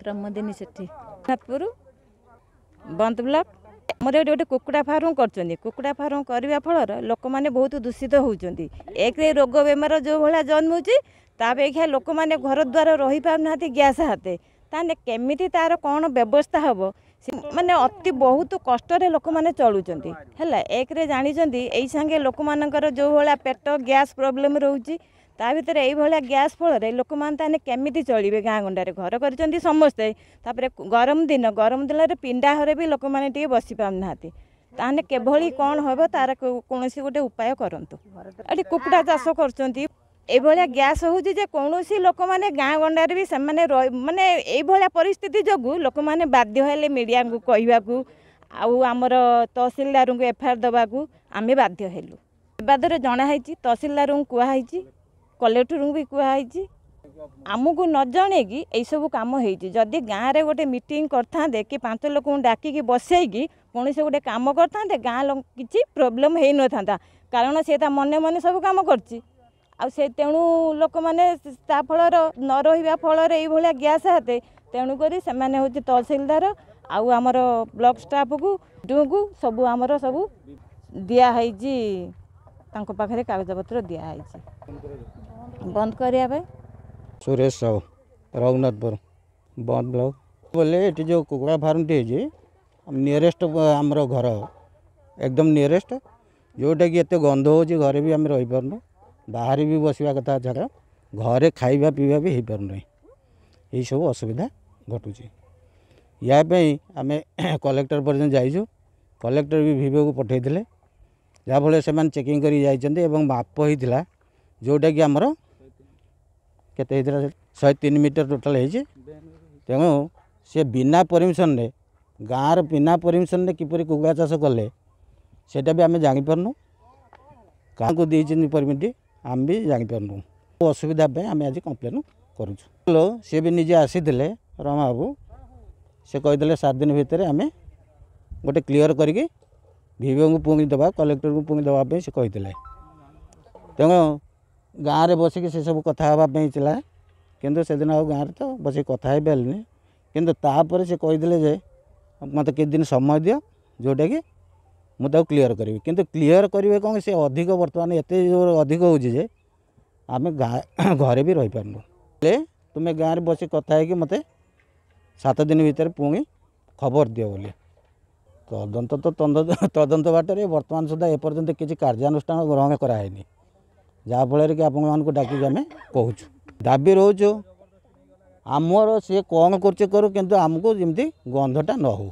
ପ୍ରମୋଦିନୀ ସେଠୀ, ନାଥପୁର ବନ୍ଦ ବ୍ଲକ। ଆମର ଏଠି ଗୋଟେ କୁକୁଡ଼ା ଫାର୍ମ କରୁଛନ୍ତି। କୁକୁଡ଼ା ଫାର୍ମ କରିବା ଫଳରେ ଲୋକମାନେ ବହୁତ ଦୂଷିତ ହେଉଛନ୍ତି। ଏକରେ ରୋଗ ବେମାର ଯେଉଁ ଭଳିଆ ଜନ୍ମୁଛି, ତା ଅପେକ୍ଷା ଲୋକମାନେ ଘର ଦ୍ୱାର ରହିପାରୁନାହାନ୍ତି ଗ୍ୟାସ୍ ହାତେ। ତାହେଲେ କେମିତି ତାର କ'ଣ ବ୍ୟବସ୍ଥା ହେବ? ମାନେ ଅତି ବହୁତ କଷ୍ଟରେ ଲୋକମାନେ ଚଳୁଛନ୍ତି। ହେଲା ଏକରେ ଜାଣିଛନ୍ତି, ଏଇ ସାଙ୍ଗେ ଲୋକମାନଙ୍କର ଯେଉଁ ଭଳିଆ ପେଟ ଗ୍ୟାସ୍ ପ୍ରୋବ୍ଲେମ୍ ରହୁଛି, ତା ଭିତରେ ଏଇଭଳିଆ ଗ୍ୟାସ୍ ଫଳରେ ଲୋକମାନେ ତାହେଲେ କେମିତି ଚଳିବେ? ଗାଁ ଗଣ୍ଡାରେ ଘର କରିଛନ୍ତି ସମସ୍ତେ। ତାପରେ ଗରମ ଦିନ, ଗରମ ଦିନରେ ପିଣ୍ଡା ଘରେ ବି ଲୋକମାନେ ଟିକେ ବସି ପାରୁନାହାନ୍ତି। ତାହେଲେ କିଭଳି କ'ଣ ହେବ, ତାର କୌଣସି ଗୋଟେ ଉପାୟ କରନ୍ତୁ। ଏଠି କୁକୁଡ଼ା ଚାଷ କରୁଛନ୍ତି, ଏଇଭଳିଆ ଗ୍ୟାସ୍ ହେଉଛି ଯେ କୌଣସି ଲୋକମାନେ ଗାଁ ଗଣ୍ଡାରେ ବି ସେମାନେ ମାନେ ଏଇଭଳିଆ ପରିସ୍ଥିତି ଯୋଗୁଁ ଲୋକମାନେ ବାଧ୍ୟ ହେଲେ ମିଡ଼ିଆଙ୍କୁ କହିବାକୁ ଆଉ ଆମର ତହସିଲଦାରଙ୍କୁ ଏଫଆଇଆର୍ ଦେବାକୁ ଆମେ ବାଧ୍ୟ ହେଲୁ। ବାଦରେ ଜଣା ହେଇଛି, ତହସିଲଦାରଙ୍କୁ କୁହାହେଇଛି, କଲେକ୍ଟରଙ୍କୁ ବି କୁହାହେଇଛି। ଆମକୁ ନ ଜଣେଇକି ଏଇସବୁ କାମ ହେଇଛି। ଯଦି ଗାଁରେ ଗୋଟେ ମିଟିଂ କରିଥାନ୍ତେ କି 5 ଲୋକଙ୍କୁ ଡାକିକି ବସେଇକି କୌଣସି ଗୋଟେ କାମ କରିଥାନ୍ତେ, ଗାଁ ଲୋକ କିଛି ପ୍ରୋବ୍ଲେମ୍ ହେଇନଥାନ୍ତା। କାରଣ ସେ ତା ମନେ ମନେ ସବୁ କାମ କରିଛି। ଆଉ ସେ ତେଣୁ ଲୋକମାନେ ତା ଫଳରେ ନ ରହିବା ଫଳରେ ଏଇଭଳିଆ ଗ୍ୟାସ୍ ହାତେ। ତେଣୁକରି ସେମାନେ ହେଉଛି ତହସିଲଦାର ଆଉ ଆମର ବ୍ଲକ ଷ୍ଟାଫକୁ ଡୁଙ୍କୁ ସବୁ ଆମର ସବୁ ଦିଆହେଇଛି, ତାଙ୍କ ପାଖରେ କାଗଜପତ୍ର ଦିଆହେଇଛି ବନ୍ଦ କରିବା ପାଇଁ। ସୁରେଶ ସାହୁ, ରଘୁନାଥପୁର, ବନ୍ଦ ବ୍ଲକ। ବୋଲେ ଏଠି ଯେଉଁ କୁକୁଡ଼ା ଫାର୍ମଟି ହେଇଛି, ନିୟରେଷ୍ଟ ଆମର ଘର ଏକଦମ ନିୟରେଷ୍ଟ, ଯେଉଁଟାକି ଏତେ ଗନ୍ଧ ହେଉଛି, ଘରେ ବି ଆମେ ରହିପାରୁନୁ। ବାହାରେ ବି ବସିବା କଥା ଛାଡ଼, ଘରେ ଖାଇବା ପିଇବା ବି ହେଇପାରୁନାହିଁ। ଏଇସବୁ ଅସୁବିଧା ଘଟୁଛି। ୟା ପାଇଁ ଆମେ କଲେକ୍ଟର ପର୍ଯ୍ୟନ୍ତ ଯାଇଛୁ। କଲେକ୍ଟର ବି ଭିଭୋକୁ ପଠାଇଥିଲେ, ଯାହାଫଳରେ ସେମାନେ ଚେକିଂ କରିକି ଯାଇଛନ୍ତି ଏବଂ ମାପ ହେଇଥିଲା, ଯେଉଁଟାକି ଆମର କେତେ ହେଇଥିଲା, 103 ମିଟର ଟୋଟାଲ୍ ହେଇଛି। ତେଣୁ ସେ ବିନା ପରମିସନ୍ରେ, ଗାଁର ବିନା ପରମିସନ୍ରେ କିପରି କୁକୁଡ଼ା ଚାଷ କଲେ, ସେଇଟା ବି ଆମେ ଜାଣିପାରୁନୁ। କାହାକୁ ଦେଇଛନ୍ତି ପରମିଟ୍, ଆମେ ବି ଜାଣିପାରୁନୁ। ଅସୁବିଧା ପାଇଁ ଆମେ ଆଜି କମ୍ପ୍ଲେନ୍ କରୁଛୁ। ସିଏ ବି ନିଜେ ଆସିଥିଲେ ରମା ବାବୁ, ସେ କହିଥିଲେ 7 ଦିନ ଭିତରେ ଆମେ ଗୋଟେ କ୍ଲିଅର୍ କରିକି ଭିଭୋଙ୍କୁ ପୁଣି ଦେବା, କଲେକ୍ଟରଙ୍କୁ ପୁଣି ଦେବା ପାଇଁ ସେ କହିଥିଲେ। ତେଣୁ ଗାଁରେ ବସିକି ସେସବୁ କଥା ହେବା ପାଇଁ ଥିଲା, କିନ୍ତୁ ସେଦିନ ଆଉ ଗାଁରେ ତ ବସିକି କଥା ହେଇପାରିଲିନି। କିନ୍ତୁ ତାପରେ ସେ କହିଥିଲେ ଯେ ମୋତେ କିଛି ଦିନ ସମୟ ଦିଅ, ଯେଉଁଟାକି ମୁଁ ତାକୁ କ୍ଲିଅର୍ କରିବି। କିନ୍ତୁ କ୍ଲିଅର୍ କରିବେ କ'ଣ, ସେ ଅଧିକ ବର୍ତ୍ତମାନ ଏତେ ଜୋର ଅଧିକ ହେଉଛି ଯେ ଆମେ ଗାଁ ଘରେ ବି ରହିପାରୁନୁ। ହେଲେ ତୁମେ ଗାଁରେ ବସି କଥା ହେଇକି ମୋତେ 7 ଦିନ ଭିତରେ ପୁଣି ଖବର ଦିଅ ବୋଲି। ତଦନ୍ତ ତ ତଦନ୍ତ ବାଟରେ, ବର୍ତ୍ତମାନ ସୁଦ୍ଧା ଏପର୍ଯ୍ୟନ୍ତ କିଛି କାର୍ଯ୍ୟାନୁଷ୍ଠାନ ଗ୍ରହଣ କରାହେଇନି, ଯାହାଫଳରେ କି ଆପଣମାନଙ୍କୁ ଡାକିକି ଆମେ କହୁଛୁ, ଦାବି ରହୁଛୁ ଆମର। ସିଏ କ'ଣ କରୁଛି କରୁ, କିନ୍ତୁ ଆମକୁ ଯେମିତି ଗନ୍ଧଟା ନ ହେଉ।